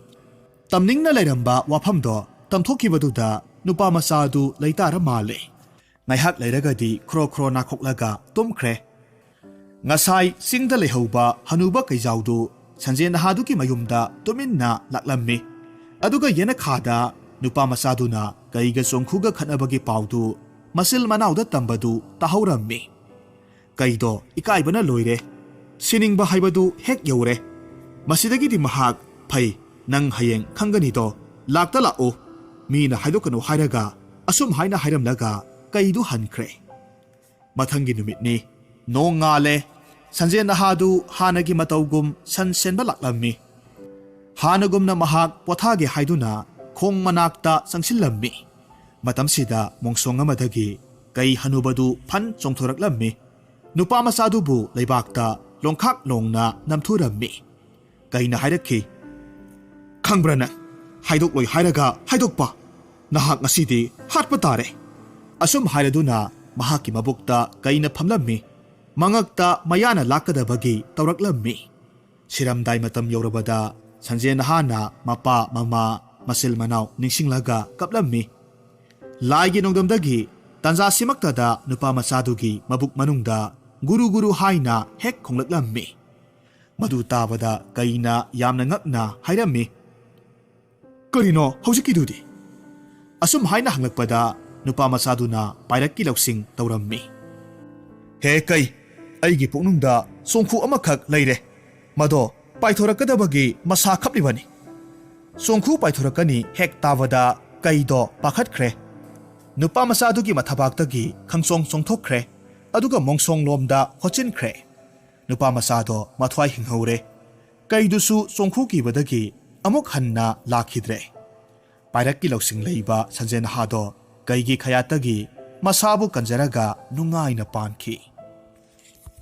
ꯇꯝꯅꯤꯡꯅ ꯂꯩꯔꯝꯕ ꯋꯥꯐꯝꯗꯣ ꯇꯝꯊꯣꯛꯈꯤꯕꯗꯨꯗ ꯅꯨꯄꯥ ꯃꯆꯥꯗꯨ ꯂꯩꯇꯥꯔ ꯃꯥꯜꯂꯦ꯫ ꯉꯥꯏꯍꯥꯛ ꯂꯩꯔꯒꯗꯤ ꯈ꯭ꯔꯣ ꯈ꯭ꯔꯣ ꯅꯥꯈꯣꯛꯂꯒ ꯇꯨꯝꯈ꯭ꯔꯦ꯫ ꯉꯁꯥꯏ ꯆꯤꯡꯗ ꯂꯩꯍꯧꯕ ꯍꯅꯨꯕ ꯀꯩꯖꯥꯎꯗꯨ ꯁꯟꯖꯦꯟ ꯅꯍꯥꯗꯨꯒꯤ ꯃꯌꯨꯝꯗ ꯇꯨꯃꯤꯟꯅ ꯂꯥꯛꯂꯝꯃꯤ꯫ ꯑꯗꯨꯒ ꯌꯦꯅꯈꯥꯗ ꯅꯨꯄꯥ ꯃꯆꯥꯗꯨꯅ ꯀꯩꯒ ꯆꯣꯡꯈꯨꯒ ꯈꯠꯅꯕꯒꯤ ꯄꯥꯎꯗꯨ ꯃꯆꯤꯜ ꯃꯅꯥꯎꯗ ꯇꯝꯕꯗꯨ ꯇꯥꯍꯧꯔꯝꯃꯤ꯫ ꯀꯩꯗꯣ ꯏꯀꯥꯏꯕꯅ ꯂꯣꯏꯔꯦ꯫ ꯁꯤꯅꯤꯡꯕ ꯍꯥꯏꯕꯗꯨ ꯍꯦꯛ ꯌꯧꯔꯦ꯫ ꯃꯁꯤꯗꯒꯤꯗꯤ ꯃꯍꯥꯛ, "ꯐꯩ, ꯅꯪ ꯍꯌꯦꯡ ꯈꯪꯒꯅꯤꯗꯣ, ꯂꯥꯛꯇ ꯂꯥꯛꯎ, ꯃꯤꯅ ꯍꯥꯏꯗꯣꯛꯀꯅꯨ" ꯍꯥꯏꯔꯒ ꯑꯁꯨꯝ ꯍꯥꯏꯅ ꯍꯥꯏꯔꯝꯂꯒ ꯀꯩꯗꯨ ꯍꯟꯈ꯭ꯔꯦ꯫ ꯃꯊꯪꯒꯤ ꯅꯨꯃꯤꯠꯅꯤ꯫ ꯅꯣꯡ ꯉꯥꯜꯂꯦ꯫ ꯁꯟꯖꯦꯟ ꯅꯍꯥꯗꯨ ꯍꯥꯟꯅꯒꯤ ꯃꯇꯧꯒꯨꯝ ꯁꯟ ꯁꯦꯟꯕ ꯂꯥꯛꯂꯝꯃꯤ꯫ ꯍꯥꯟꯅꯒꯨꯝꯅ ꯃꯍꯥꯛ ꯄꯣꯊꯥꯒꯦ ꯍꯥꯏꯗꯨꯅ ꯈꯣꯡ ꯃꯅꯥꯛꯇ ꯆꯪꯁꯤꯜꯂꯝꯃꯤ꯫ ꯃꯇꯝꯁꯤꯗ ꯃꯣꯡꯁꯣꯡ ꯑꯃꯗꯒꯤ ꯀꯩ ꯍꯅꯨꯕꯗꯨ ꯐꯟ ꯆꯣꯡꯊꯣꯔꯛꯂꯝꯃꯤ꯫ ꯅꯨꯄꯥ ꯃꯆꯥꯗꯨꯕꯨ ꯂꯩꯕꯥꯛꯇ ꯂꯣꯡꯈꯥꯛ ꯂꯣꯡꯅ ꯅꯝꯊꯨꯔꯝꯃꯤ꯫ ꯀꯩꯅ ꯍꯥꯏꯔꯛꯈꯤ, "ꯈꯪꯕ꯭ꯔꯥ ꯅꯪ? ꯍꯥꯏꯗꯣꯛꯂꯣꯏ ꯍꯥꯏꯔꯒ ꯍꯥꯏꯗꯣꯛꯄ꯫ ꯅꯍꯥꯛ ꯉꯁꯤꯗꯤ ꯍꯥꯠꯄ ꯇꯥꯔꯦ"꯫ ꯑꯁꯨꯝ ꯍꯥꯏꯔꯗꯨꯅ ꯃꯍꯥꯛꯀꯤ ꯃꯕꯨꯛꯇ ꯀꯩꯅ ꯐꯝꯂꯝꯃꯤ꯫ ꯃꯉꯛꯇ ꯃꯌꯥꯅ ꯂꯥꯛꯀꯗꯕꯒꯤ ꯇꯧꯔꯛꯂꯝꯃꯤ꯫ ꯁꯤꯔꯝꯗꯥꯏ ꯃꯇꯝ ꯌꯧꯔꯕꯗ ꯁꯟꯖꯦꯟ ꯅꯍꯥꯅ ꯃꯄꯥ ꯃꯃꯥ ꯃꯆꯤꯜ ꯃꯅꯥꯎ ꯅꯤꯡꯁꯤꯡꯂꯒ ꯀꯞꯂꯝꯃꯤ꯫ ꯂꯥꯏꯒꯤ ꯅꯣꯡꯗꯝꯗꯒꯤ ꯇꯥꯟꯖꯥꯁꯤꯃꯛꯇꯗ ꯅꯨꯄꯥ ꯃꯆꯥꯗꯨꯒꯤ ꯃꯕꯨꯛ ꯃꯅꯨꯡꯗ ꯒꯨꯔꯨ ꯒꯨꯔꯨ ꯍꯥꯏꯅ ꯍꯦꯛ ꯈꯣꯡꯂꯛꯂꯝꯃꯤ꯫ ꯃꯗꯨ ꯇꯥꯕꯗ ꯀꯩꯅ ꯌꯥꯝꯅ ꯉꯛꯅ ꯍꯥꯏꯔꯝꯃꯤ, "ꯀꯔꯤꯅꯣ ꯍꯧꯖꯤꯛꯀꯤꯗꯨꯗꯤ?" ꯑꯁꯨꯝ ꯍꯥꯏꯅ ꯍꯪꯂꯛꯄꯗ ꯅꯨꯄꯥ ꯃꯆꯥꯗꯨꯅ ꯄꯥꯏꯔꯛꯀꯤ ꯂꯧꯁꯤꯡ ꯇꯧꯔꯝꯃꯤ꯫ "ꯍꯦ ꯀꯩ, ꯑꯩꯒꯤ ꯄꯨꯛꯅꯨꯡꯗ ꯆꯣꯡꯈꯨ ꯑꯃꯈꯛ ꯂꯩꯔꯦ꯫ ꯃꯗꯣ ꯄꯥꯏꯊꯣꯔꯛꯀꯗꯕꯒꯤ ꯃꯁꯥ ꯈꯞꯂꯤꯕꯅꯤ꯫" ꯆꯣꯡꯈꯨ ꯄꯥꯏꯊꯣꯔꯛꯀꯅꯤ ꯍꯦꯛ ꯇꯥꯕꯗ ꯀꯩꯗꯣ ꯄꯥꯈꯠꯈ꯭ꯔꯦ꯫ ꯅꯨꯄꯥ ꯃꯆꯥꯗꯨꯒꯤ ꯃꯊꯕꯥꯛꯇꯒꯤ ꯈꯪꯆꯣꯡ ꯆꯣꯡꯊꯣꯛꯈ꯭ꯔꯦ, ꯑꯗꯨꯒ ꯃꯣꯡꯁꯣꯡ ꯂꯣꯝꯗ ꯍꯣꯠꯆꯤꯟꯈ꯭ꯔꯦ꯫ ꯅꯨꯄꯥ ꯃꯆꯥꯗꯣ ꯃꯊ꯭ꯋꯥꯏ ꯍꯤꯡꯍꯧꯔꯦ꯫ ꯀꯩꯗꯨꯁꯨ ꯆꯣꯡꯈꯨ ꯀꯤꯕꯗꯒꯤ ꯑꯃꯨꯛ ꯍꯟꯅ ꯂꯥꯛꯈꯤꯗ꯭ꯔꯦ꯫ ꯄꯥꯏꯔꯛꯀꯤ ꯂꯧꯁꯤꯡ ꯂꯩꯕ ꯁꯟꯖꯦꯟ ꯅꯍꯥꯗꯣ ꯀꯩꯒꯤ ꯈꯌꯥꯠꯇꯒꯤ ꯃꯁꯥꯕꯨ ꯀꯟꯖꯔꯒ ꯅꯨꯡꯉꯥꯏꯅ ꯄꯥꯟꯈꯤ꯫